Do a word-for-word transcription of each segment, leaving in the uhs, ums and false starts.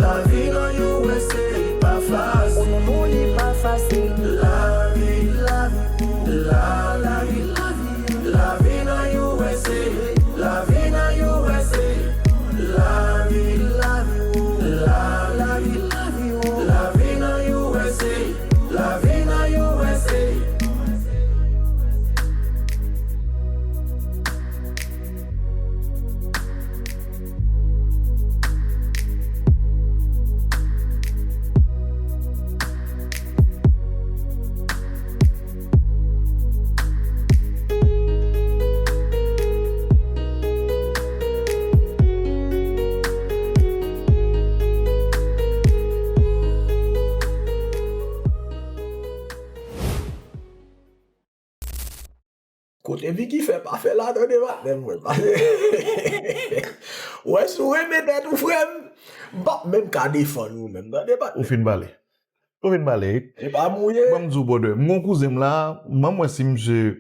Lavi nan U S A pa fasil. O non, non, li pa fasil. Lavi, lavi, la, lavi, lavi. Lavi nan U S A. Lavi nan U S A. Lavi, lavi, la, lavi, lavi, o. Lavi nan U S A. Lavi nan U S A. Kote Vicky fè pa fè la, tande patnè m, mwen. Wè, si w renmen tèt ou, frè m, m p ap menm ka defann ou menm, tande patnè. Ou fin pale. Ou fin pale. E pa mouye. Ban m di w, brother, m gon kouzen m la, ban m wè si misye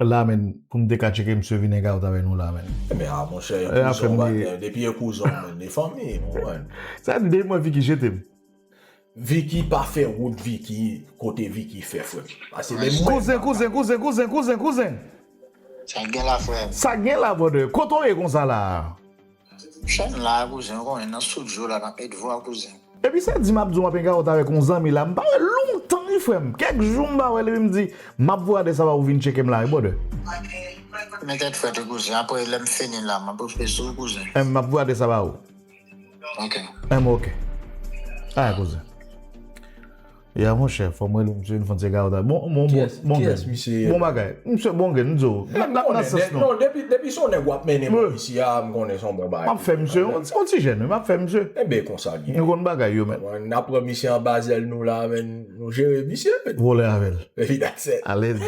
la, menn, pou m te ka tcheke misye vin hang out avè nou la, menn. Ebyen, a, monchè, e kouzen w, patnè, depi e kouzen w, menn, e fanmi, ou konprann. Sa di, depi mwen Vicky jete m. Vicky pa fè wout Vicky kote Vicky fè, frè m. Pase menm mwen. Kouzen, kouzen, kouzen, kouzen, kouzen, kouzen. Sa gen la, frè m? Sa gen la, brother? Kote w ye konsa la? Chèn la, kouzen, w konnen, nan studio la, n ap met vwa, kouzen. Epi sa di m ap di w m ap hang out avèk yon zanmi la, m pa wè l lontan, wi, frè m. Kèk jou m pa wè l, epi m di, m ap voye adrès la ba ou, vin tcheke m la, wi, brother. Men tèt frèt, wi, kouzen. Apre, lè m fini la, m ap okipe sou ou, kouzen. M ap voye adrès la ba ou. Ok. M, ok. Alright, kouzen. Ya, monchè, fò m rele misye, n fè yon ti hang out. Bon, bon, bon, bon, bon, kiyès, bon, kiyès misye ye? Bon bagay. Misye bon grenn, m di w. N ap, n ap nan sans nou. Non, depi, depi se yon nèg w ap mennen bò isi a, m konnen se yon bon bagay. M ap fè misye, yon, yon ti jèn, wi, m ap fè misye. Enben, konsa l ye. Nou konn bagay yo, men. N ap pran misye anba zèl nou la, men nou jere misye. Vole avè l. Epi that's it. Alèz.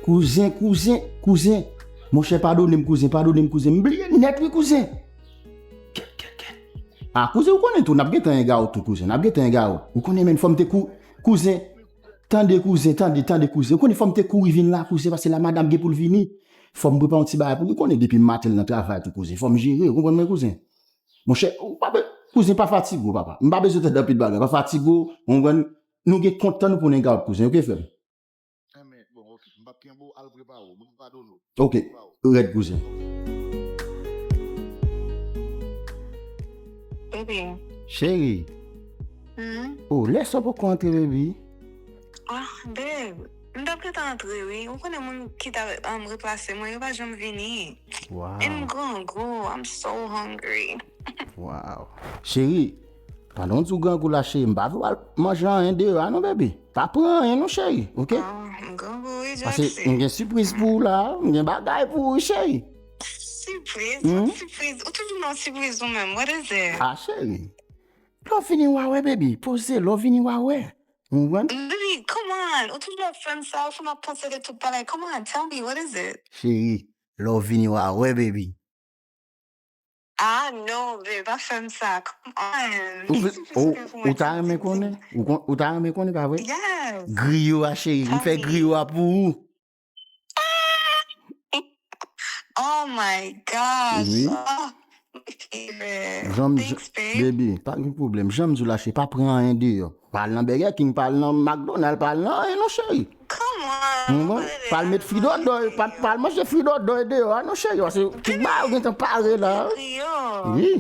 Kouzen, kouzen, kouzen. Monchè, padone m, kouzen, padone m, kouzen. M bliye nèt, wi, kouzen. Kèt, kèt, kèt. A, kouzen, ou konnen tou, n ap gentan hang out tou, kouzen. N ap gentan hang out. Ou konnen, menn, fò m te kou-, kouzen. Tande, kouzen, tande, tande, kouzen. Ou konnen, fò m te kouri vin la, kouzen, paske la, madanm gen pou l vini. Fò m prepare yon ti bagay pou ou. Ou konnen, depi maten nan travay tou, kouzen. Fò m jere, ou konprann mwen, kouzen? Monchè, ou pa be-, kouzen, pa fatige w, papa. M pa bezwen tande anpil bagay. Pa fatige w, ou konprann? Nou gen kont tan nou pou n hang out, kouzen. Oke, frè m? Enben, bon, oke. M p ap kenbe w, al prepare w. Mwen padone w. Oke, rèd, kouzen. Baby. Cheri. Hmm? Oh, lè sa poko antre, baby. Ah, babe. M t ap gentan antre, wi. Ou konnen moun ki t ap, um, replase mwen, yo pa janm vini. Wow. E m grangou, I'm so hungry. Wow. Cheri, pandan w di w grangou la, cheri, m pa vle w al manje anyen deyò a non, baby. Pa pran anyen non, cheri, oke? Ah, m grangou, wi, Jackson. Paske m gen sipriz pou ou la, m gen bagay pou ou, cheri. Sipriz? Hmm? What sipriz? Ou toujou nan sipriz ou menm. What is it? Ah, cheri. Lè w vini w a wè, baby. Poze, lè w vini w a wè. Ou konprann? Baby, come on. Ou toujou ap fè m sa, ou fè m ap panse de tout bagay. Come on, tell me, what is it? Cheri, lè w vini w a wè, baby. Ah, no, babe, pa fè m sa. Come on. Ou, ou, ou ta renmen konnen? Ou kon-, ou ta renmen konnen, pa vre? Yes. Griyo a, cheri. M fè griyo a pou ou. Oh my gosh. Wi. Oh, my favorite. Thanks, babe. Baby, pa gen pwoblèm. Jan m di w la, cheri, pa pran anyen deyò. Pa al nan Burger King, pa al nan McDonald, pa al nan anyen non, cheri. Come Bon, pa al met fridòdòy, pa, pa al manje fridòdòy deyò a non, cheri, paske tout bagay yo gentan pare la. Wi.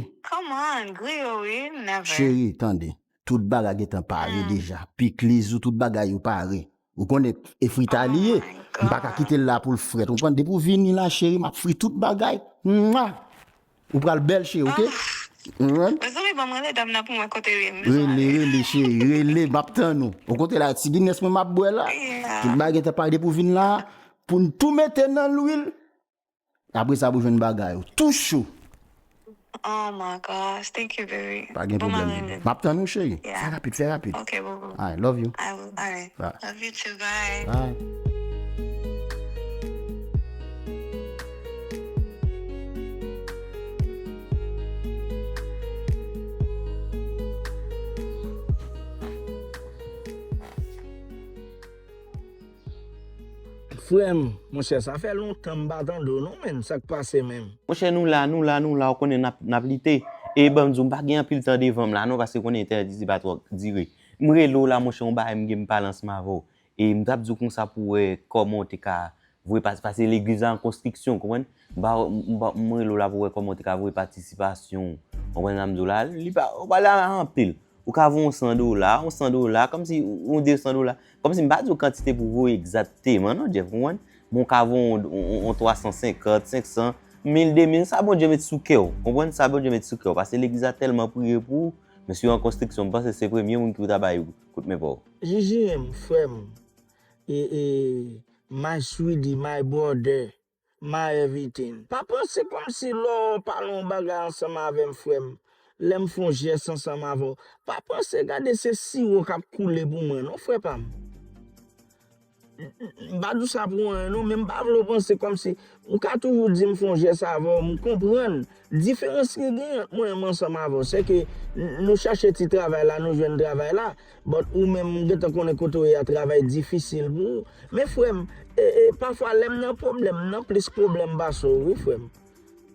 Cheri, tande. Tout bagay gentan pare deja. Pikliz ou, tout bagay yo pare. Ou konnen, e frita li ye. M pa ka kite l la pou l frèt. Ou konprann? Depi w vini la, cheri, m ap fri tout bagay. Mwa! Ou pral bèl, cheri, oke? Ou konprann? Mezanmi, ban m rele dam nan pou mwen kote l ye. Rele, rele, cheri, rele, m ap tann ou. Ou konte la, ti Guinness mwen m ap bwè la. Tout bagay gentan pare depi w vin la. Pou n tou mete nan lwil. Apre sa, pou jwenn bagay ou. Tou cho. Oh my gosh, thank you, baby. Pa gen pwoblèm. M ap tann ou, cheri. Fè rapid, fè rapid. Ok, boo boo. Alright, love you. I will, alright. Bye. Love you too, bye. Bye. Frè m, monchè, sa fè lontan m pa tande w non, menn, sa k pase menm? Monchè, nou la, nou la, nou la, ou konnen n ap, n ap lite. E ban m di w, m pa gen anpil tan devan m la non, paske konnen entèvyou pa twò dire. M rele w la, monchè, yon bagay m gen m pale ansanm avè w. E m t ap di w konsa pou w wè kòman w te ka voye pati, paske legliz la an konstriksyon, konprann? M pa, m pa, m rele w la pou w wè kòman w te ka voye patisipasyon w, konprann sa m di w la? Li pa, ou pa la anpil. Ou ka voye yon san dola, yon san dola, kòmsi yon de san dola. Kòmsi m pa di w kantite pou voye egzakteman, non, Jeff, konprann? Men w ka voye yon, yon, yon twa san senkant, senk san, mil, de mil, sa Bondye met sou kè w, konprann? Sa Bondye met sou kè w, paske legliz la tèlman priye pou ou, men si w an konstriksyon, m panse se premye moun ki pou ta bay kout men pa w. J J M, frè m, e, e, my sweetie, my brother, my everything. Pa panse kòmsi lè w pale yon bagay ansanm avè m, frè m, lè m fè yon jès ansanm avè w, pa panse gade se siwo k ap koule pou mwen non, frè pa m. M pa di w sa pou anyen non, men m pa vle w panse kòmsi, ou ka toujou di m fè yon jès avè w, m konprann. Diferans ki gen ant mwen menm ansanm avè w, se ke n-, nou chache ti travay la, nou jwenn travay la, but ou menm, m gentan konnen kote w ye a, travay difisil pou ou. Men frè m, e, e, pafwa lè m nan pwoblèm, m nan plis pwoblèm pase w, wi, frè m.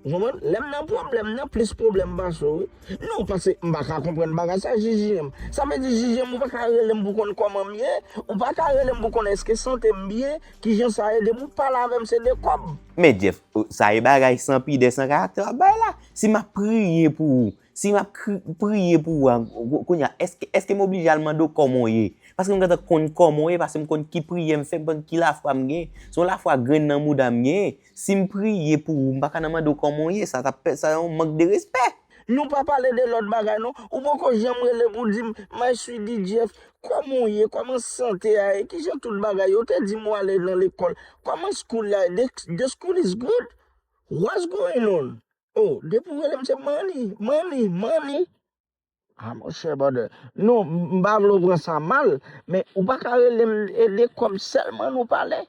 Ou konprann? Lè m nan pwoblèm, m nan plis pwoblèm pase w, wi. Non, paske m pa ka konprann bagay sa, J J M. Sa vle di, J J M, ou pa ka rele m pou konn kòman m ye, ou pa ka rele m pou konn èske sante m byen, kijan sa ye, depi w pale avè m, se de kòb. Men Jeff, sa e bagay san pidè, san karaktè w ap bay la. Si m ap priye pou ou, si m ap kri-, priye pou ou a, ko-, kounye a, èske, èske m oblije al mande w kòman w ye? Paske m gentan konn kòman w ye, paske m konn ki priyè m fè, m konn ki lafwa m genyen. Se yon lafwa grenn nan mouda m genyen. Si m priye pou ou, m pa ka nan mande w kòman w ye, sa t ap fè, sa yon mank de respè. Nou pa pale de lòt bagay non. Ou poko janm rele pou di m, my sweetie Jeff, kòman w ye, kòman sante a ye, kijan tout bagay yo, ou te di m w ale nan lekòl, kòman school la, the, the school is good? What's going on? Oh, depi w rele m se money, money, money. Ah, monchè, brother. Non, m, m pa vle w pran sa mal, men ou pa ka rele m e de kòb sèlman nou pale.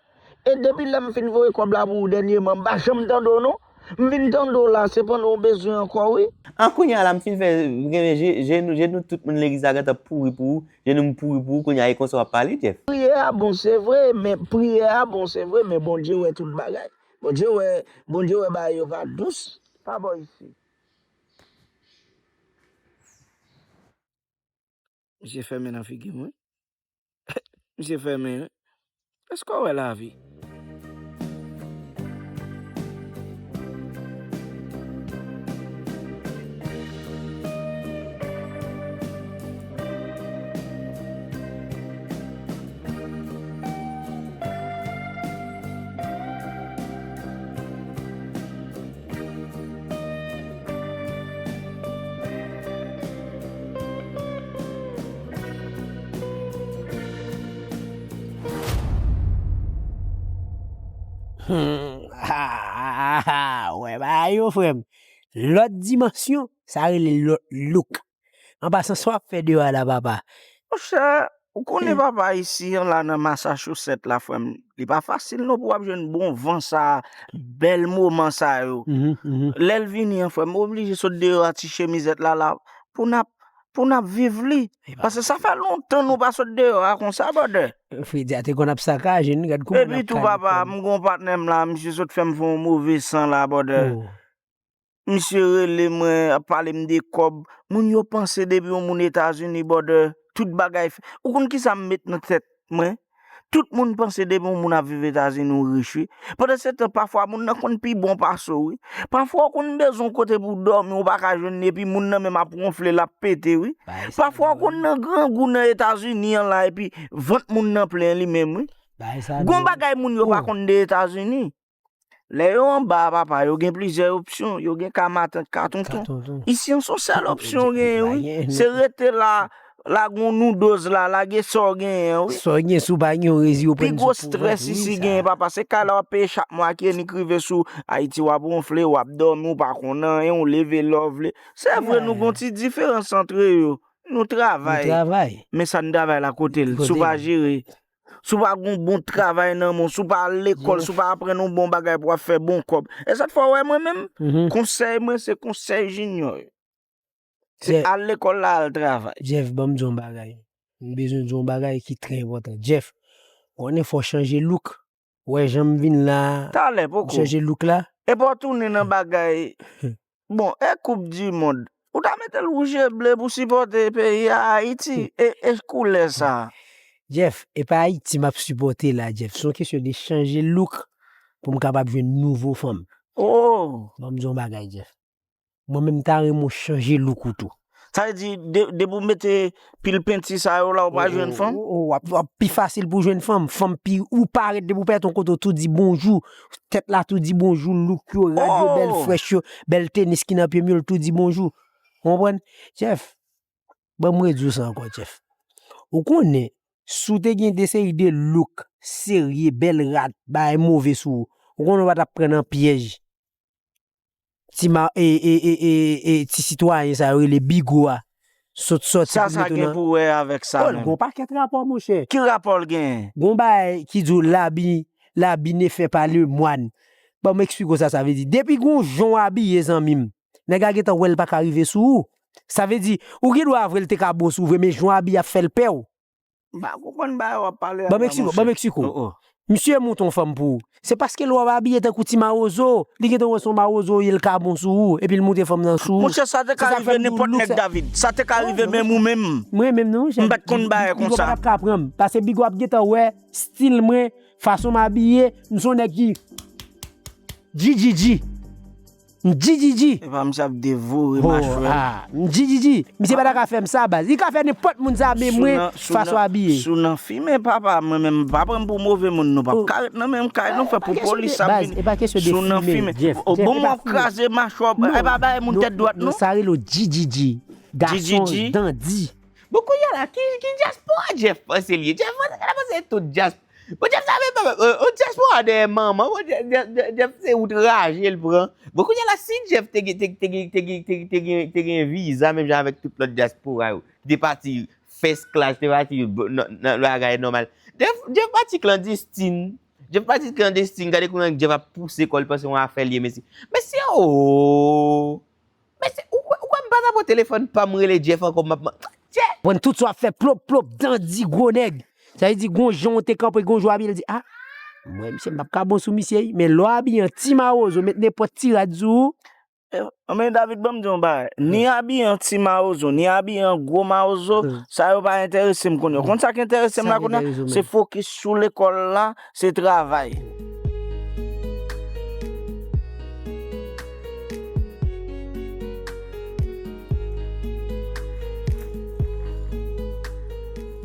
E depi lè m fin voye kòb la pou ou dènyèman, m pa janm tande w non. M vin tande w la, se pandan w bezwen ankò, wi. An kounye a la, m fin fè, m gen je, je nou, je nou tout moun legliz la gentan pouri pou ou, je nou m pouri pou ou, kounye a e konsa w ap pale, Jeff. Priyè a bon, se vre, men priyè a bon, se vre, men Bondye wè tout bagay. Bondye wè, Bondye wè bagay yo pa dous. Pa bò isi. Misye fèmen nan figi m, wi. Misye fèmen, wi. Èske w wè lavi? Hmm, ah, ah, ah, ah, wè bagay yo, frè m. Lòt dimansyon, sa rele lòt look. An pasan, sa w ap fè deyò a la, papa? Monchè, ou konnen papa isi an la nan Massachusetts la, frè m. Li pa fasil non pou w ap jwenn bon van sa, bèl moman sa yo. Mhm, mhm. Lè l vini an, frè m, oblije sot deyò a ti chemizèt la, la, pou n ap, pou n ap viv li. Paske sa fè lontan nou pa sot deyò a konsa, brother. Fredi a te konn ap sakaje n, gad kouman n ap kale kòb. Epi tou, papa, m gon patnè m la, misye sot fè m fè yon move san la, brother. Oh. Misye rele mwen, ap pale m de kòb. Moun yo panse depi yon moun Etazini, brother, tout bagay fè. Ou konn kisa m met nan tèt mwen? Tout moun panse depi yon moun ap viv Etazini, ou rich, wi. Pandansetan, pafwa, moun nan konn pi bon pase w, wi. Pafwa, w konn bezwen yon kote pou w dòmi, ou pa ka jwenn li, epi moun nan menm ap wonfle, l ap pete, wi. Pafwa, w konn nan grangou nan Etazini an la, epi vant moun nan plen li menm, wi. Gon bagay moun yo pa konn de Etazini. Lè yo anba a, papa, yo gen plizyè opsyon. Yo gen ka matant, ka tonton. Isi an, se yon sèl opsyon yo genyen, wi. Se rete la, lage yon noudòz la, lage sa w genyen an, wi. Sa w gen, si w pa gen yon rezi, yo pran sou pou vant, wi. Pi gwo strès isi genyen, papa, se kay la w ap peye chak mwa ki enik rive sou Ayiti, w ap wonfle, w ap dòmi, w pa konn anyen, w leve lè w vle. Se vre, nou gen yon ti diferans antre yo. Nou travay. Men sa n travay la, kote l? Si w pa jere, si w pa gen yon bon travay nan men w, si w pa al lekòl, si w pa aprann yon bon bagay pou w ap fè bon kòb, e sa t fè w wè mwen menm, konsèy mwen se konsèy Junior. Se al lekòl la, al travay. Jeff, ban m di w yon bagay. M bezwen di w yon bagay ki trè enpòtan. Jeff, konnen fò w chanje look. Wè jan m vin la, talè, poko. M chanje look la. Epi w tounen nan bagay. Bon, e koup di mond. Ou ta mete l wouj e ble pou sipòte peyi a, Ayiti. E, e koulè sa. Jeff, e pa Ayiti m ap sipòte la, Jeff. Se yon kesyon de chanje look pou m kapab jwenn nouvo fanm. Oh! Ban m di w yon bagay, Jeff. Mwen menm, m ta renmen w chanje look ou tou. Sa vle di, de, depi w mete pil penti sa yo la, ou pa jwenn fanm? W ap, w ap pi fasil pou w jwenn fanm. Fanm pi, ou parèt depi w parèt yon kote, w tou di bonjou. Tèt la tou di bonjou, look yo, rad yo bèl, frèch yo, bèl tenis ki nan pye m yo, l tou di bonjou. Ou konprann? Jeff, ban m redi w sa ankò, Jeff. Ou konnen, si w te gen de seri de look serye, bèl rad, bagay move sou ou, ou konnen w pa t ap pran nan pyèj ti ma, e, e, e, e, e, ti sitwayen sa yo rele Bigo a. Sot sòti pou l mete w nan. Sa, sa gen pou wè avèk sa menm? Oh, l gon pakèt rapò, monchè. Ki rapò l genyen? Gon bagay ki di w labi, labi ne fè pa le mwan. Ban m eksplike w sa sa vle di. Depi gon jan w abiye, zanmi m, nèg la gentan wè l pa ka rive sou ou. Sa vle di, ou gen dwa vre l te ka bon sou ou vre, men jan w abiye ap fè l pè w. M pa konprann bagay w ap pale a la, monchè. Ban m eksplike w, ban m eksplike w. Oh, oh. Misye monte yon fanm pou ou. Se paske lè w ap abiye tankou ti mawozo, li gentan wè se yon mawozo w ye, l ka bon sou ou, epi l monte fanm nan sou ou. Monchè, sa te ka rive nenpòt nèg, David. Sa te ka rive menm ou menm. Mwen menm non, monchè. M pa t konn bagay konsa. Bigo pa t ap ka pran m. Paske Bigo ap gentan wè stil mwen, fason m abiye, m se yon nèg ki G G G. M G G G. Epa misye ap devore machwè. Ah, m G G G. Misye pa ta ka fè m sa, baz. Li ka fè nenpòt moun sa, men mwen, fason abiye. Si w nan fimen, papa, mwen menm, pa pran m pou move moun, nou p ap ka ret nan menm kay, nou fè pou polis ap vini. Si w nan fimen. Bon, mwen ap kraze machwè, e pa bay moun tèt dwat, non. Sa rele w G G G. Gason dandi. Bon, kounye a la, ki, ki dyaspora Jeff panse l ye? Jeff panse, panse tout dyaspora. Bon, Jeff sa menm pa, euh, euh, dyaspora dèyè manman, bon, Jeff, Jeff, Jeff, Jeff se outraje l pran. Bon, kounye a la, si Jeff te gen, te, te gen, te gen, te, te gen, te gen viza, menm jan avèk tout lòt dyaspora yo, ki te pati first class, te pati nan, nan, nan bagay nòmal. Jeff, Jeff pati klandestin. Jeff pati klandestin, gade kouman Jeff ap pouse kò l, panse yon afè l ye, mesye. Mesye, oh! Mesye, ou kwè, ou kwè m pa t ap pran telefòn pa m rele Jeff ankò, m ap man-, Jeff! Pran tout sa w ap fè plop, plop, dandi, gwo nèg. Sa vle di, gon jan w te kanpe, gon jan w abiye, l di, ah, mwen, misye, m p ap ka bon sou misye, wi. Men lè w abiye an ti mawozo, met nenpòt ti rad sou ou. Eh, men David, ban m di w yon bagay. Ni abiye an ti mawozo, ni abiye an gwo mawozo, sa yo pa enterese m kounye a. Konn sa k enterese m la kounye a? Se fokis sou lekòl la, se travay.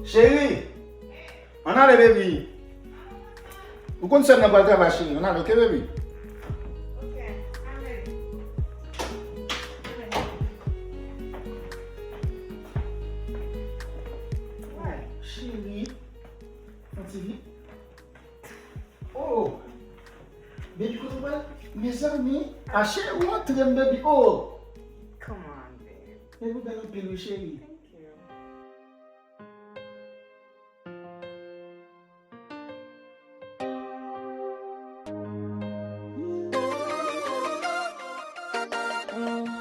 Cheri, ann ale, baby. Ou konn sè m nan pral travay, cheri. Ann ale, oke, baby? Oke, ale. Wè, cheri. Yon ti vi. Oh! Baby, kote w pral? Mezanmi. A, cheri, ou antre m, baby. Oh! Come on, babe. Baby, ou bèl anpil, wi, cheri. Thank you.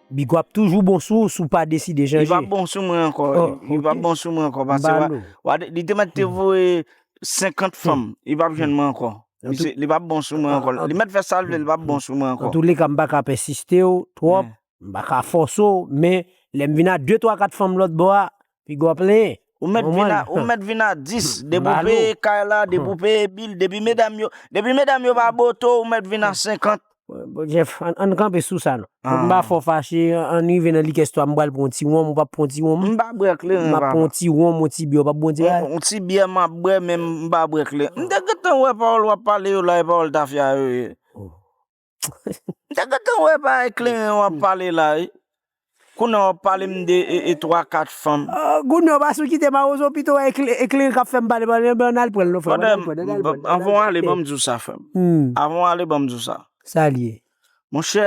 Bigo ap toujou bon sou ou si w pa deside chanje. Li p ap bon sou mwen ankò. Li p ap bon sou mwen ankò. Paske li te mèt te voye senkant fanm. Li p ap jwenn mwen ankò. Li p ap bon sou mwen ankò. Li mèt fè sa l vle, li p ap bon sou mwen ankò. Antouleka, m pa ka pèsiste w twòp. M pa ka fòse w, men lè m vin a de, twa, kat fanm lòt bò a, piga w plenyen. Ou mèt vin a, ou mèt vin a dis, depi w peye kay la, depi w peye bil, depi medam yo, depi medam yo pa bote w, ou mèt vin a senkant. Bon, Jeff, ann, ann kanpe sou sa non. M pa fò fache, ann rive nan likestwa, m pral pran yon ti wonm, ou p ap pran yon ti wonm? M pa bwè kleren, papa. M ap pran yon ti wonm, yon ti byè, ou p ap bwè yon ti bagay? Yon ti byè m ap bwè, men m pa bwè kleren. M te gentan wè pawòl w ap pale yo la, e pawòl tafya yo ye. M te gentan wè bagay kleren w ap pale la wi. Kounye a w ap pale m de e, e twa kat fanm. Kounye a w pa sou kite mawozo pito wè e kleren k ap fè m pale pale ann al pran l non frè m. Ann al pran l ann al pran l. Anvan w ale ban m di w sa frè m. Anvan w ale ban m di w sa. Sa l ye? Monchè,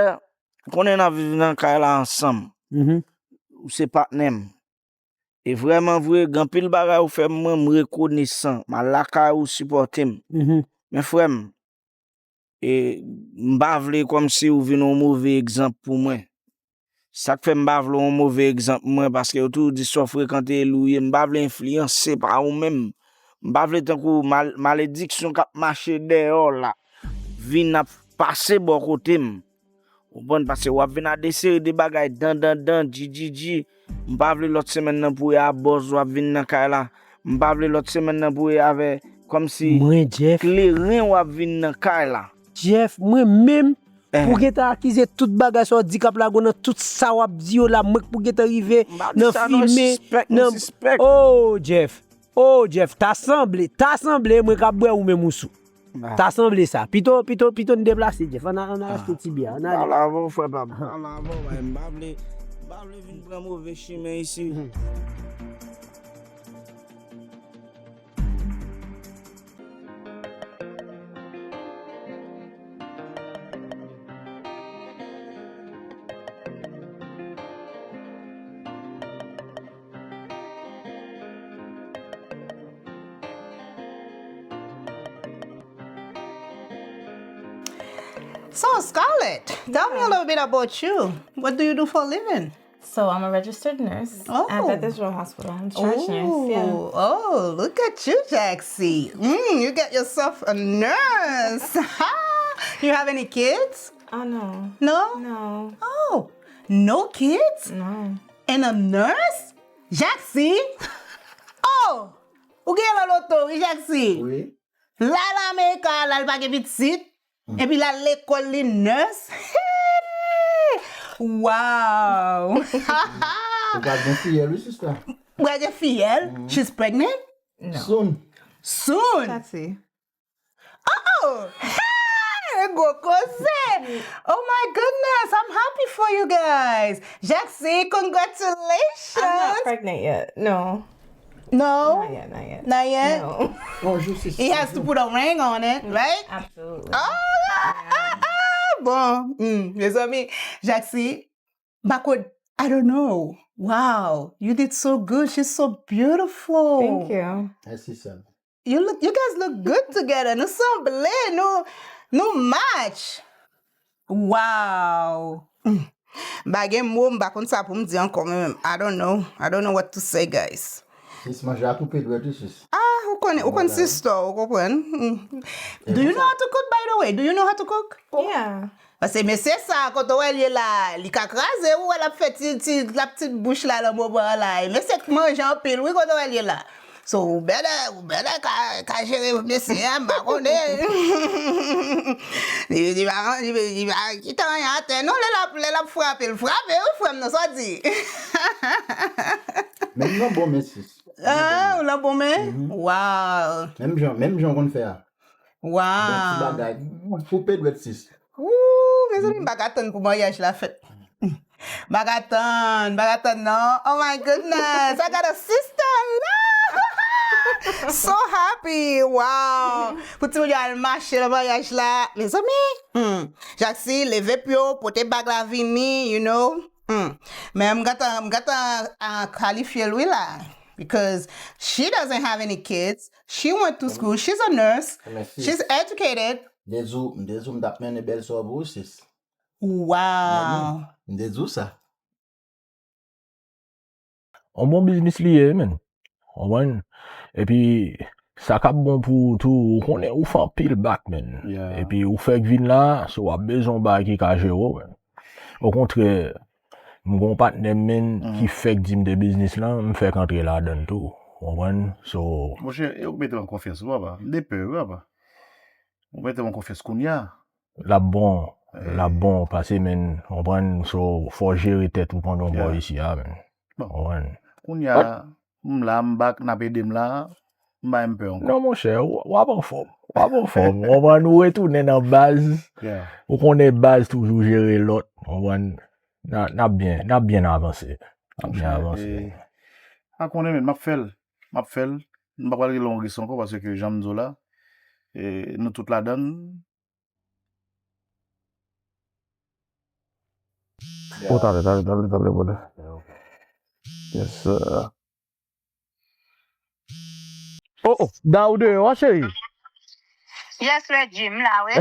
ou konnen n ap viv nan kay la ansanm. Ou se patnè m. E vrèman vre, gen anpil bagay ou fè pou mwen, m rekonesan. M al lakay ou, ou sipòte m. Men frè m, e, m pa vle kòmsi ou vin yon move egzanp pou mwen. Sa k fè m pa vle w yon move egzanp pou mwen, paske yo toujou di sa w frekante e li w ye. M pa vle enfliyanse pa ou menm. M pa vle tankou mal, malediksyon k ap mache dèyè w la vin ap pase bò kote m. Ou konprann? Paske w ap vin a de seri de bagay dan dan dan, dji dji dji. M pa vle lòt semèn nan pou e a bòz w ap vin nan kay la. M pa vle lòt semèn nan pou e avè kòmsi kleren w ap vin nan kay la. Jeff, mwen menm pou gentan akize tout bagay sa w di k ap lage w nan tout sa w ap di yo la, mwen k pou gentan rive nan fimen, nan, oh Jeff, oh Jeff, ta sanble, ta sanble mwen k ap bwè ou menm ou sou. Ta sanble sa. Pito, pito, pito n deplase, Jeff. Ann al achte ti byè. Ann ale. Al avè w, frè pa m. Al avè w, bay. M pa vle, m pa vle vin pran move chimen isi. So, Scarlett, tell me a little bit about you. What do you do for a living? So I'm a registered nurse oh. at Bethesda Hospital. I'm a charge nurse. Yeah. Oh, look at you, Jaxie. Mm, you got yourself a nurse. You have any kids? Oh no. No? No. Oh, no kids? No. And a nurse? Jaxie? Oh! Ou gen lòt oto, wi, Jaxie? Wi. L al Amerika, l al pa gen pitit. Epi l al lekòl, li nurse. Wow! Ou pral gen fiyèl, wi, sista. Ou pral gen fiyèl? She's pregnant? No. Soon. Soon? Jaxie. Oh! Hey! Gwo koze! Oh my goodness, I'm happy for you guys. Jaxie, congratulations! I'm not pregnant yet, no. No? Not yet, not yet. Not yet? No. He has to put a ring on it, right? Absolutely. Oh, ah, ah, ah. Bon, mm, mezanmi, Jaxie, Bako, I don't know. Wow, you did so good. She's so beautiful. Thank you. Mèsi, sè m. You look, you guys look good together. Nou sanble, nou, nou match. Wow. Mm. M pa gen mo, m pa konn sa pou m di ankò mwen menm. I don't know. I don't know what to say, guys. Sis, manje a koupe dwèt wi, sis. Ah, ou konn, ou konn sistò, ou konprann. Mm. Do you know how to cook, by the way? Do you know how to cook? Yeah. Paske mesye sa, kote w wè l ye la, li ka kraze, ou wè l ap fè ti, ti, l ap ti bouch la nan moman an la. E mesye k manje anpil, wi, kote w wè l ye la. So, ou bèlè, ou bèlè ka, ka jere mesye a, m pa konnen. Li, li pa, li, li pa kite anyen atè, non, lè l ap, lè l ap frape, l frape, wi, frè m, non, sa w di. Men m nan bon men, sis. Ah, ou nan bon men? Wow. Menm jan, menm jan w konn fè a. Wow. Bon ti bagay. Koupe dwèt, sis. Ooh, mezanmi, m pa ka tann pou maryaj la fèt. M pa ka tann, m pa ka tann non. Oh my goodness, I got a sister in law. So happy. Wow. Pou timoun yo al mache nan maryaj la. Mezanmi, hmm. Jaxie, leve pye w, pote bag la vini, you know. Hmm. Men m gentan, m gentan ah, kalifye l wi la. Because she doesn't have any kids. She went to school. She's a nurse. She's educated. M te di w, m te di w m t ap mennen bèl sè w pou ou, sis. Wow. M te di w sa. yon bon biznis li ye, menn. Konprann? Epi, sa k ap bon pou ou tou, ou konnen ou fè anpil bak, menn. Yeah. Epi, ou fèk vin la, so w ap bezwen yon bagay ki ka jere w, menn. Okontrè, m gen yon patnè m, menn, ki fèk di m de biznis lan, m fèk antre ladan l tou. Konprann? So, Monchè, e ou mete m an konfyans, wi, papa. M de pè, wi, papa. Ou mete m an konfyans kounye a. L ap bon, l ap bon, pase, menn, konprann? So, fò w jere tèt ou pandan w bò isi a, menn. Bon. Konprann? Kounye a, m la, m bak, n ap ede m la, m pa menm pè ankò. Non, monchè, w, w ap anfòm. W ap anfòm. Konprann? Ou retounen nan baz. Yeah. Ou konnen baz toujou jere lòt. Konprann? N a, n ap byen, n ap byen avanse. N ap byen avanse. E, pa konnen, men, m ap fè l. M ap fè l. M pa pral rele yon ris ankò, paske jan m di w la, e, nou tout ladan l. Oh, talè, talè, talè, talè, brother. Yes, sir. Oh, oh, Da, ou deyò a, cheri? Yes, Reggie, m la, wi.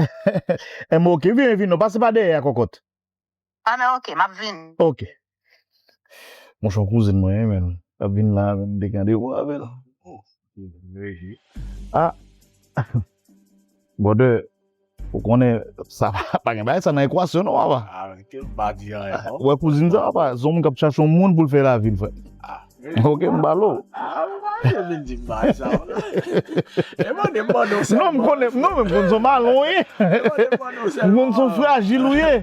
Em, ok, vini, vini, non, pase pa dèyè a, kòkòt. Ah, men ok, m ap vini. Ok. Monchè, yon kouzin mwen, wi, menn. L ap vin la, menn, m te gen randevou avè l. Oh, Reggie. Ah. Brother, ou konnen, sa pa, pa gen bagay sa nan ekwasyon, non, papa. Ah, rete, m pa di anyen, non. Ou wè kouzin sa, papa, se yon moun k ap chache yon moun pou l fè lavi l, frè. Ah. Ok, m ba l ou. Ah, ou pa vin di m bagay sa, non. E mande, mande w sèlman. Non, m konnen, non, men m konn se yon malon w ye. E mande, mande w sèlman. M konn se yon frajil ou ye.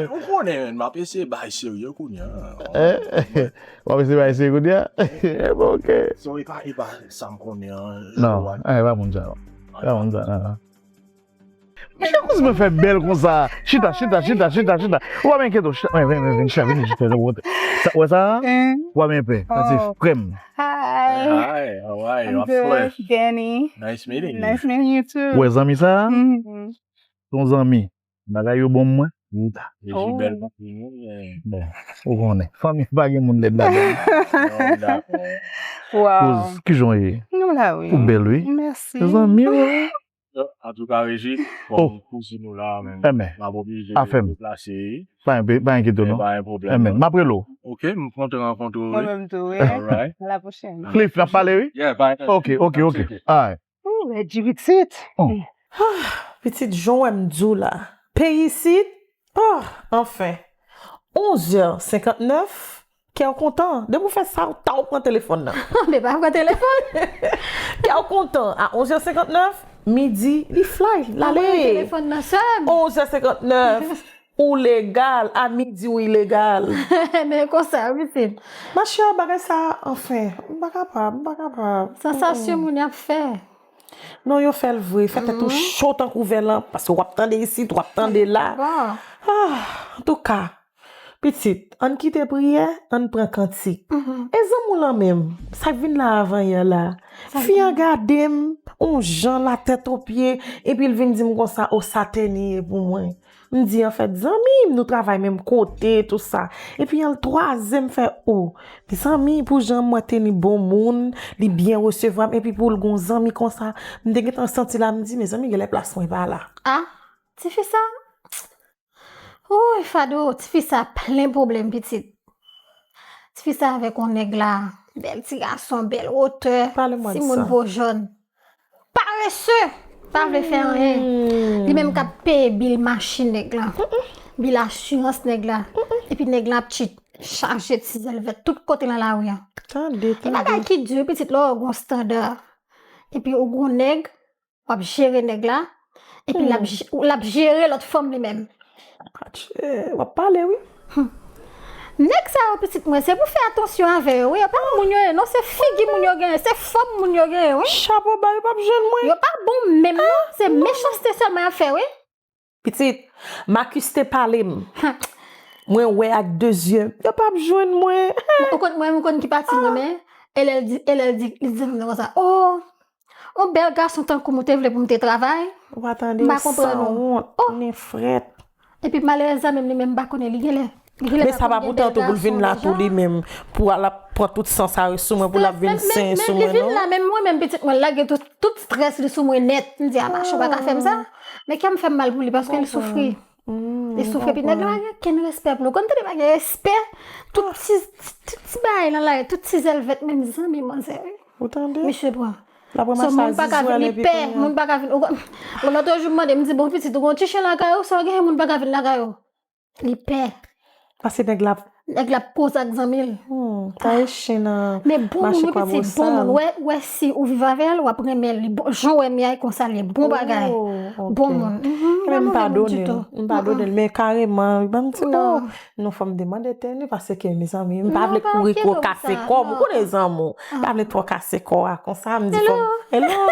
Ou konnen, men, m ap eseye bay serye kounye a. Eh, w ap eseye bay serye kounye a? Eh, bon, ok. So, e pa, e pa sa m konnen an. Non, eh, e pa moun sa, non. E pa moun sa, non, non. Monchè, kouzin mwen fè bèl konsa. Chita, chita, chita, chita, chita. Ou pa menm enkyete w, chita. Vin, vin, vin, vin, chita, vin, chita, chita. Sa, ou wè sa? Ou pa menm pè. Sa se frè m. Hi. Hi, how are you? I'm good, Danny. Nice meeting you. Nice meeting you too. Ou wè zanmi sa? Mm-hmm. Se yon zanmi. Bagay yo bon mwen. Reji bèl konpli nou, men. Bon, ou konnen. Fanmi pa gen moun lèd ladan. Non, dakò. Wow. Kouz, kijan w ye? Nou la, wi. Ou bèl, wi. Mèsi. Se zanmi w. Antouka, Reji, bon, kouzin nou la, men. M ap oblije deplase. Pa enkyete w, non. Pa gen pwoblèm, non. M ap rele w. Ok, m kontan rankontre w, wi. Mwen menm tou, wi. Alright. A la pwochèn. Cliff, n ap pale, wi? Yeah, pa enkyete. Ok, ok, ok. Alright. Ou rèd, pitit. Ah, pitit, jan w wè m di w la. Peyi isit, ah, anfen. Onz è senkantnèf, kè w kontan. Depi w fè sa, w ta w pran telefòn nan. Men pa pran telefòn. Kè w kontan. A onz è senkantnèf, midi, li fly, l ale. Mwen telefòn nan sèm. Onz è senkantnèf, ou legal, a midi w ilegal. Men konsa, wi, pitit. Machè, bagay sa, anfen, m pa kapab, m pa kapab. Sansasyon moun y ap fè. Non, yo fè l vre, fè tèt ou cho tankou vè lanp, paske w ap tande isit, w ap tande la. Ah, antouka, pitit, ann kite priyè, ann pran kantik. E zanmi w lan menm, sa k vin la avan yè la. Fi an gade m, on jan la tèt o pye, epi l vin di m konsa, o sa tèni ye pou mwen. M di, anfèt, zanmi m, nou travay menm kote, tou sa. Epi, an l twazyèm fè, o, zanmi, pou jan m wè tèni bon moun, li byen resevwa m, epi pou l gon zanmi konsa, m te gentan santi la, m di, mezanmi, genlè plas mwen pa la. Ah, tifi sa? Woy, Fado, tifi sa plen pwoblèm, pitit. Tifi sa avèk yon nèg la, bèl ti gason, bèl wotè, timoun po jòn. Parese! Pa vle fè anyen. Li menm k ap peye bil machin nèg la. Bil asirans nèg la. Epi nèg la ap tchit chaje ti zèl vèt tout kote nan lari a. Tande, tande. E bagay ki di, pitit, lè w gon estanda. Epi ou gon nèg, w ap jere nèg la. Epi l ap, l ap jere lòt fanm li menm. Atchè, w ap pale, wi. Nèg sa yo, pitit mwen, se pou fè atansyon avè yo, wi. E pa moun yo ye, non, se figi moun yo genyen, se fòm moun yo genyen, wi. Chapo ba, yo p ap jwenn mwen. Yo pa bon menm, non. Se mechanste sèlman y ap fè, wi. Pitit, Makis te pale m. Mwen wè ak de zye m. Yo p ap jwenn mwen. Ou konn, mwen, ou konn ki pati mwen, men, e lè l di, e lè l di, li di m konsa, o, yon bèl gason tankou m ou te vle pou m te travay? Ou pa tande, m pa konprann ou. Sanwont, oh, nenfrèt. Epi malerezman, menm li menm m pa konnen, li genlè, li genlè pa konn gen bèl gason deja. Men sa pa pou tante pou l vin la tou li menm, pou al ap pran tout san sa yo sou mwen, pou l ap vin senyen sou mwen, non. Men, men, men li vin la, menm mwen menm pitit mwen lage tout, tout strès li sou mwen nèt. M di, a, mache, ou pa ka fè m sa. Men kè m fè m mal pou li, paske l soufri. Li soufri, epi nèg la gen kenn respè pou li. Ou konn tande pa gen respè? Tout ti, tout ti bagay nan lari, tout ti zèl vèt, menm zanmi manzè wi. Ou tande? Misye pran. L ap ranmase a zizwèl epi kounye a. Moun pa ka vin, li pè, moun pa ka vin. Ou konn, yon lòt jou m mande, m di, "Bon, pitit, ou gen yon ti chen lakay ou, sa w genyen, moun pa ka vin lakay ou?" Li pè. Paske nèg la. Nèg la ap koze ak zanmi l. Hmm, ta e chen nan mache Kwabosal. Men bon moun wi pitit, bon moun. Wè, wè si ou viv avè l, w ap renmen li. Bon, jan w wè m ye a, e konsa li ye. Bon bagay. Bon moun. Enben m padone l. M padone l, men kareman, ban m ti po. Non, fò m demande tèni, paske, mezanmi, m pa vle kouri twò kase kò m. Ou konnen zanmi w. M pa vle twò kase kò a konsa, m di fò m. Hello.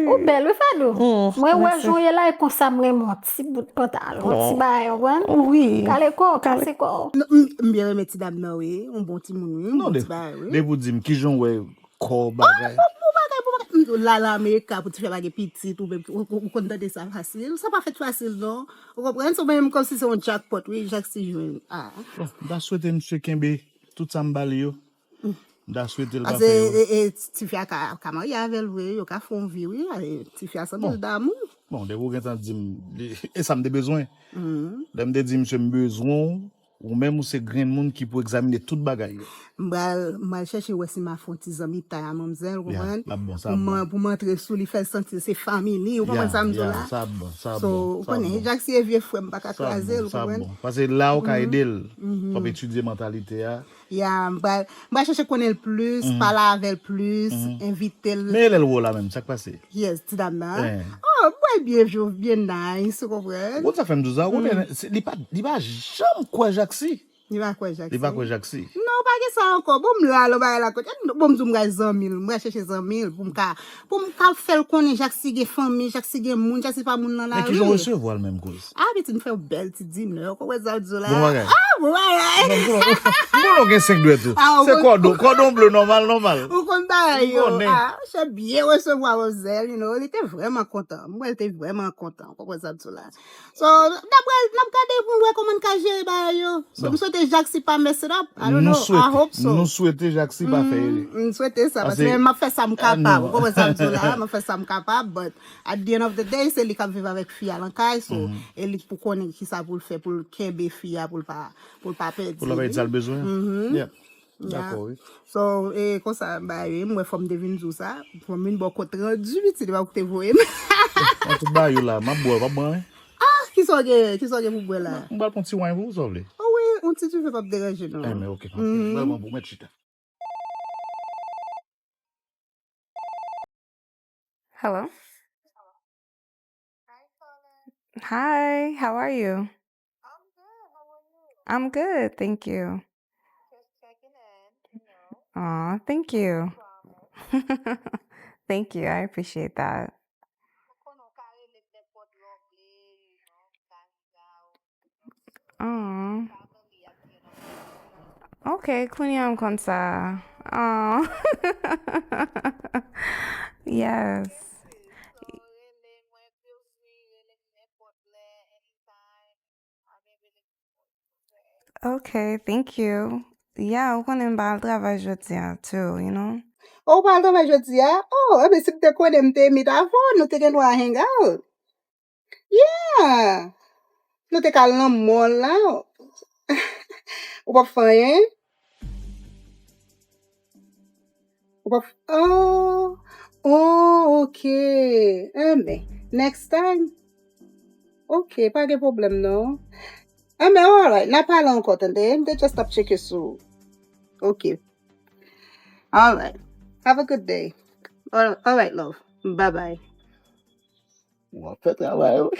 Ou bèl wi Fadou. Mwen wè jan w ye la, e konsa m renmen yon ti bout pantalon, yon ti bagay, ou konprann? Wi. Kale kò, kase kò. M byen renmen ti dam nan wi, yon bon timoun wi, yon bon ti bagay wi. Depi w di m kijan w wè kò bagay. Bon bagay, bon bagay. Lala Amerika pou ti fè pa gen pitit, ou menm, ou konn tande sa fasil. Sa pa fèt fasil non. Ou konprann? Se menm kòmsi se yon jackpot wi, Jacksy jwenn. Ah. Bon, m ta swete misye kenbe tout sa m ba li yo. M ta swete l pa fè yo. Paske e, e, tifi a ka, ka marye avè l vre, yo ka fè yon vi wi, e, tifi a sanble l damou. Bon, depi w gentan di m, e sa m te bezwen. Lè m te di misye m bezwen w, ou menm ou se grenn moun ki pou egzamine tout bagay yo. M pral, m pral chèche wè si m a fè yon ti zanmitay a manmzèl, ou konprann? L ap bon, sa ap bon. Pou m antre sou li, fè l santi l se fanmi li, ou konprann sa m di w la? Sa ap bon, sa ap bon. So, ou konnen, Jacksy e vye frè m, m pa ka kraze l, ou konprann? Sa ap bon. Paske la ou ka ede l, fò w etidye mantalite a. Ya, m pral, m pral chèche konnen l plis, pale avè l plis, envite l. Men lè l wè w la menm, sa k pase? Yes, ti dam nan. Oh, m wè l byen jòf, byen nice, ou konprann? Ou konn sa fè m di w sa, ou konnen, li pa, li pa janm kwè Jacksy. Li pa kwè Jacksy. Li pa kwè Jacksy. Non, pa gen sa ankò. Bon, m la, lò bagay la kote. Bon, m di w m pral zanmi l, m pral chèche zanmi l pou m ka Pou m ka fè l konnen Jacksy gen fanmi, Jacksy gen moun, Jacksy pa moun nan lari. Men kijan w resevwa l menm kouz? Ah, pitit, m fè yon bèl ti dinè, ou konprann sa m di w la? Bon bagay. Ah, bon bagay. M konnen w gen senk dwèt tou. Se kòdon, kòdon ble nòmal, nòmal. Ou konn bagay yo. Ah, se byen resevwa manzèl, you know, li te vrèman kontan. M wè l te vrèman kontan, ou konprann sa m di w la? So, n ap, n ap gade pou n wè kòman n ka jere bagay yo. So, m swete Jacksy pa mess it up. I don't know. I hope so. Nou swete Jacksy pa fè erè. M swete sa, paske m ap fè sa m kapab. Ou konprann sa m di w la? M ap fè sa m kapab, but at the end of the day, se li k ap viv avèk fi a nan kay, so, e li k pou konnen kisa pou l fè, pou l kenbe fi a, pou l pa, pou l pa pèdi li. Pou l pa pèdi sa l bezwen. Yeah. Dakò, wi. So, e konsa, ba, e, m wè fò m te vin di w sa, fò m vin ba w kont randi, pitit, e pa ou ki te voye m. Nan tout ba yo la, m ap bwè, w ap bwè anyen? Ah, kisa w gen, kisa w gen pou bwè la? M pral pran ti wany pou ou, sa w vle? Oh wi, yon ti dife p ap deranje nou. Enben, ok, ok. M pral pran pou mèt chita. Hello. Hi, how are you? I'm good, thank you. Aw, thank you. Thank you, I appreciate that. Aw. Ok, kounye a m konn sa. Aw. Yes. Ok, thank you. Yeah, ou konnen m pa al travay jodi a too, you know? Oh, ou pa al travay jodi a? Oh, enben si m te konnen m te meet avè w, nou te gen dwa hang out. Yeah! Nou te ka al nan mall la. Ou p ap fè anyen? Ou p ap, oh, oh, ok. Enben, next time. Ok, pa gen pwoblèm non. Enben, alright, n a pale ankò, tande. M te just ap tcheke sou ou. Ok. Alright. Have a good day. Al-, alright, love. Bye bye. W ap fè travay ou.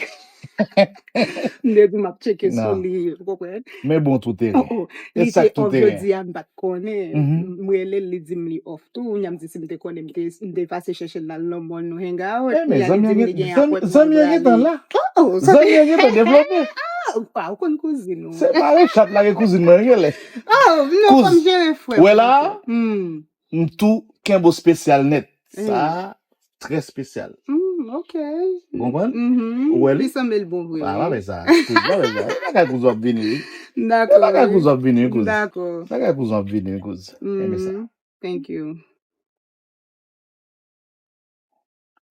M te di m ap tcheke sou li, ou konprann? Men bon tou teren. E sa k tou teren. Li te off jodi a, m pa t konnen. M rele l, li di m li off tou. Kounye a m di si m te konnen, m te, m te pase chèche l nan mall nou hang out. Kounye a li di m li gen apwentman. Zanmi an gentan la. Zanmi an gentan devlope. Ah, ou konn kouzin ou. Se pa Richard la gen kouzin mwen genlè. Oh, non, fò m jere frè m. Wè la? M tou kenbe w spesyal nèt. Sa trè spesyal. Hmm, ok. Ou konprann? Ou wè li? Li sanble l bon vre. Ah, pa fè sa. Kouz, pa fè sa. Bagay kouz w ap vini, wi. Dakò. Bagay kouz w ap vini, wi, kouz. Dakò. Bagay kouz w ap vini, wi, kouz. Enben sa. Thank you.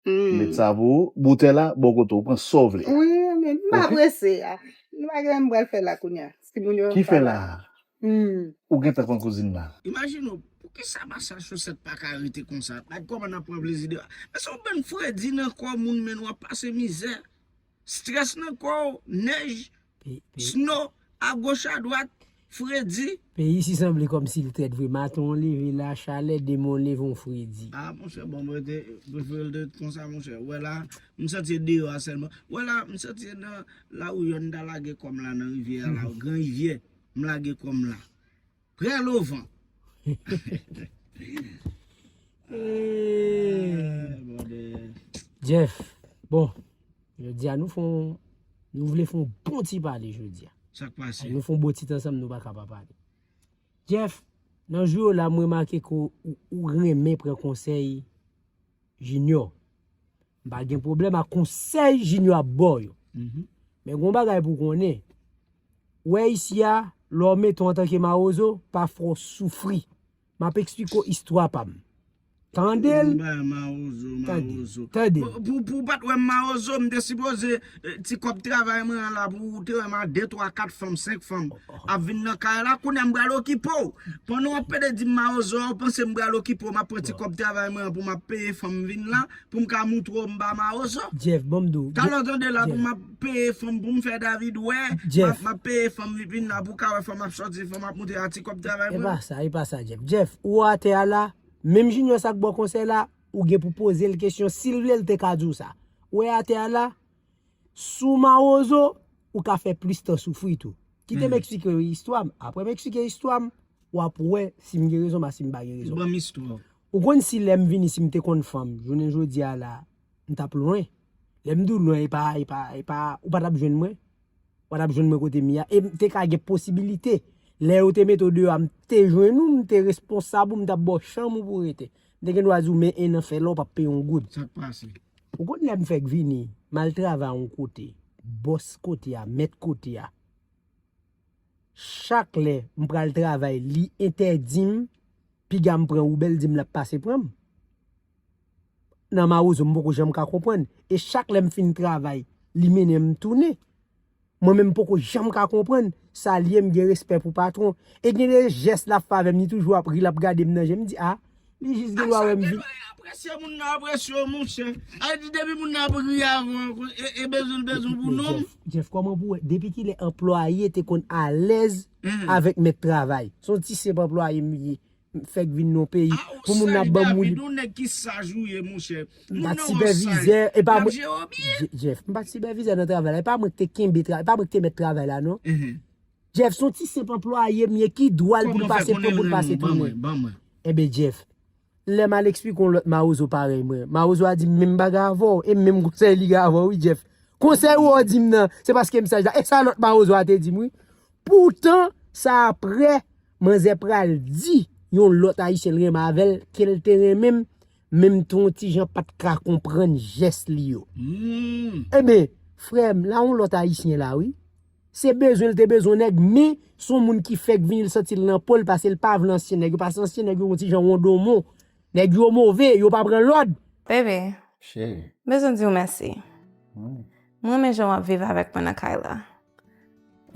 Met sa pou ou, boutèy la, bò kote w, pran sa w vle. Wi, men m pa prese a. Nou pa gen m pral fè la kounye a. Si moun yo Ki fè la a? Hmm. Ou gentan konn kouzin la. Imajine w, poukisa masaj chosèt pa ka rete konsa? Gad kòman n ap pran plezi de. Men se yon bann fredi nan kò moun, men w ap pase mizè. Strès nan kò w, nèj, sno, agoch adwat, fredi. Peyi isi sanble kòmsi l trèt vre. Maten w leve la chalè, demen w leve w fredi. A monchè, bon, mwen te prefere l te konsa, monchè. Ou wè la, m santi e deyò a sèlman. Ou wè la, m santi e nan lawou yòn m ta lage kò m la nan rivyè a la, gran rivyè, m lage kò m la. Prè lovan. Jeff, bon, jodi a nou fè yon, nou vle fè yon bon ti pale jodi a. Sa k pase? Nou fè yon bon ti ansanm, nou pa ka pa pale. Jeff, nan jou yo la, m remake ke ou, ou renmen pran konsèy Junior. M pa gen pwoblèm ak konsèy Junior ap ba w yo. Men gen yon bagay pou w konnen. Ou wè isi a, lè w mete w antanke mawozo, pa fè w soufri. M ap eksplike w istwa pa m. Tande l. Tande. Tande. Pou, pou, pou w pa t wè m mawozo, m te sipoze, eh, ti kòb travay mwen an la, pou w te wè m a de, twa, kat fanm, senk fanm ap vin nan kay la, kounye a m pral okipe w. Pandan w ap pede di m mawozo a, ou panse m pral okipe w, m ap pran ti kòb travay mwen an pou m ap peye fanm vin la, pou m ka moutre w m pa mawozo. Jeff, ban m di w. Talè w tande la pou m ap peye fanm, pou m fè David wè, m ap, m ap peye fanm vin la, pou w ka wè fanm ap sòti, fanm ap moute a ti kòb travay mwen an. E pa sa, e pa sa, Jeff. Jeff, ou atè a la, menm Junior sa k ba w konsèy la, ou gen pou poze l kesyon, si l vle l te ka di w sa. Ou wè atè a la, si w mawozo, ou ka fè plis tan soufri tou. Kite m eksplike w istwa m. Apre m eksplike istwa m, w ap wè si m gen rezon ma si m pa gen rezon. Ban m istwa w. Ou konn si lè m vini, si m te konn fanm, jounen jodi a la, m t ap lwen. Lè m di w lwen, e pa, e pa, e pa, ou pa t ap jwenn mwen. Ou pa t ap jwenn mwen kote m ye a. E m te ka gen posibilite. Lè yo te mete w deyò a, m te jwenn ou, m te responsab ou, m t ap ba w chanm ou pou w rete. M te gen dwa di w, men en an fè la, ou p ap peye yon goud. Sa k pase? Ou konn lè m fèk vini, m al travay yon kote, bòs kote a, mèt kote a. Chak lè m pral travay, li entèdi m, piga m pran Uber, l di m l ap pase pran m. Nan mawozo, m poko janm ka konprann. E chak lè m fin travay, li mennen m tounen. Mwen menm, m poko janm ka konprann. Sa l ye, m gen respè pou patwon. E gen de jès l ap fè avè m, li toujou ap ri, l ap gade m nan je, m di, a, li jis gen dwa wè m vin. Apresye moun nan apresye w, monchè. Sa vle di depi moun nan ap ri avè w, e, e bezwen l bezwen w pou non m. Jeff, kòman pou w wè, depi kilè anplwaye te konn alèz avèk mèt travay? Se yon ti senp anplwaye m ye, m fèk vin nan yon peyi pou moun nan ap ban m woulib. A, ou sèl David, yon nèg ki saj ou ye, monchè. M pa t sipèvizè, e pa mwen. Jeff, m pa t sipèvizè nan travay la, e pa mwen ki te kenbe travay, e pa mwen ki te mèt travay la, non. Jeff, se yon ti senp anplwaye m ye, ki dwa l pou l pase pran m, pou l pase pran mwen? Enben, Jeff, lè m al eksplike yon lòt mawozo parèy mwen, mawozo a di m menm bagay avè w, e menm konsèy li gen avè w, wi, Jeff. Konsèy ou di m nan, se paske m saj la. E sa lòt mawozo a te di m, wi. Poutan, sa apre, manzè pral di yon lòt ayisyen l renmen avè l, ke l te renmen m, men m te yon ti jan pa t ka konprann jès li yo. Enben, frè m, la yon lòt ayisyen la, wi. Se bezwen l te bezwen nèg, men se yon moun ki fèk vini, l santi l nan po l, paske l pa vle ansyen nèg yo, paske ansyen nèg yo yon ti jan wondomon. Nèg yo move, yo pa pran lòd. Bebe, m bezwen di w mèsi. M renmen jan w ap viv avèk mwen nan kay la.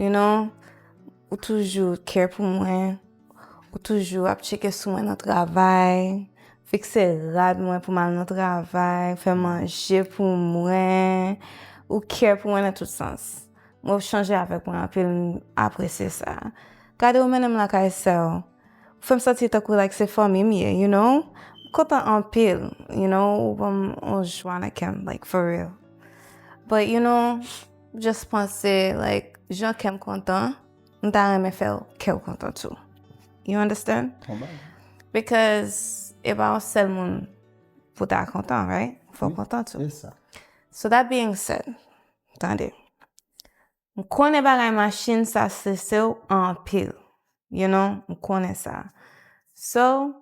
You know, ou toujou care pou mwen. Ou toujou ap tcheke sou mwen nan travay, fikse rad mwen pou m al nan travay, fè manje pou mwen. Ou care pou mwen nan tout sans. Mwen, ou chanje avèk mwen anpil, m apresye sa. Gade, ou mennen m lakay sè w. Ou fè m santi tankou, like, se fanmi m ye, you know? M kontan anpil, you know? Ou ban m yon jwa nan kè m, like, for real. But, you know, just panse, like, jan kè m kontan, m ta renmen fè kè w kontan tou. You understand? Because e pa yon sèl moun pou ta kontan, right? Fò w kontan tou. So that being said, tande. M konnen bagay machin sa strese w anpil. You know, m konnen sa. So,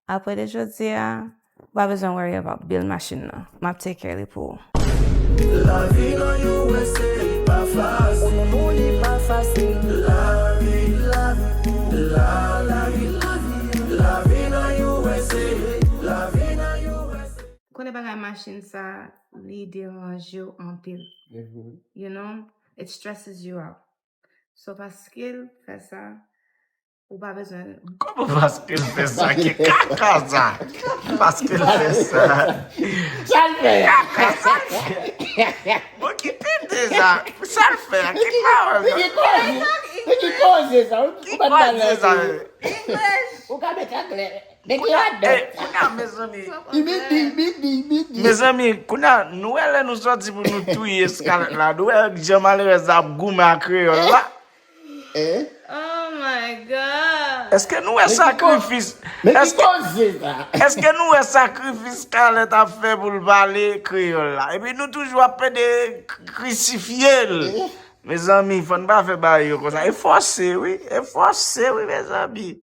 apre de jodi a, ou pa bezwen worry about bill machin nan. M ap take care li pou ou. Lavi nan U S A pa fasil. Ou pa fasil. Lavi, lavi, la, lavi, lavi, lavi nan U S A. Lavi nan U S A. Konnen bagay machin sa, li deranje w anpil. You know, it stresses you out. So, paske l fè sa, ou pa bezwen. Kòman paske l fè sa? Ki kaka sa? Paske l fè sa? Sa l fè? Kaka sa l fè? Bon, kite de sa. Sa l fè? Ki pawòl? Ki koze? Ki koze sa? Ou Ki koze sa? Ou ka met anglè. Make Kounye you a, understand. eh, kounye a, mezanmi. Big, big, big, big, big. Mezanmi, kounye a, nou wè lè nou sòti pou nou touye Scarlett la. Nou wè jan malerèz la ap goumen ak kreyòl la. Eh? Oh my God. Èske nou wè sakrifis? Men ki Èske koze sa? Èske nou wè sakrifis Scarlett ap fè pou l pale kreyòl la? Epi nou toujou ap pede krisifye l. Mezanmi, fò n pa fè bagay yo konsa. E fòse, wi. E fòse, wi, mezanmi.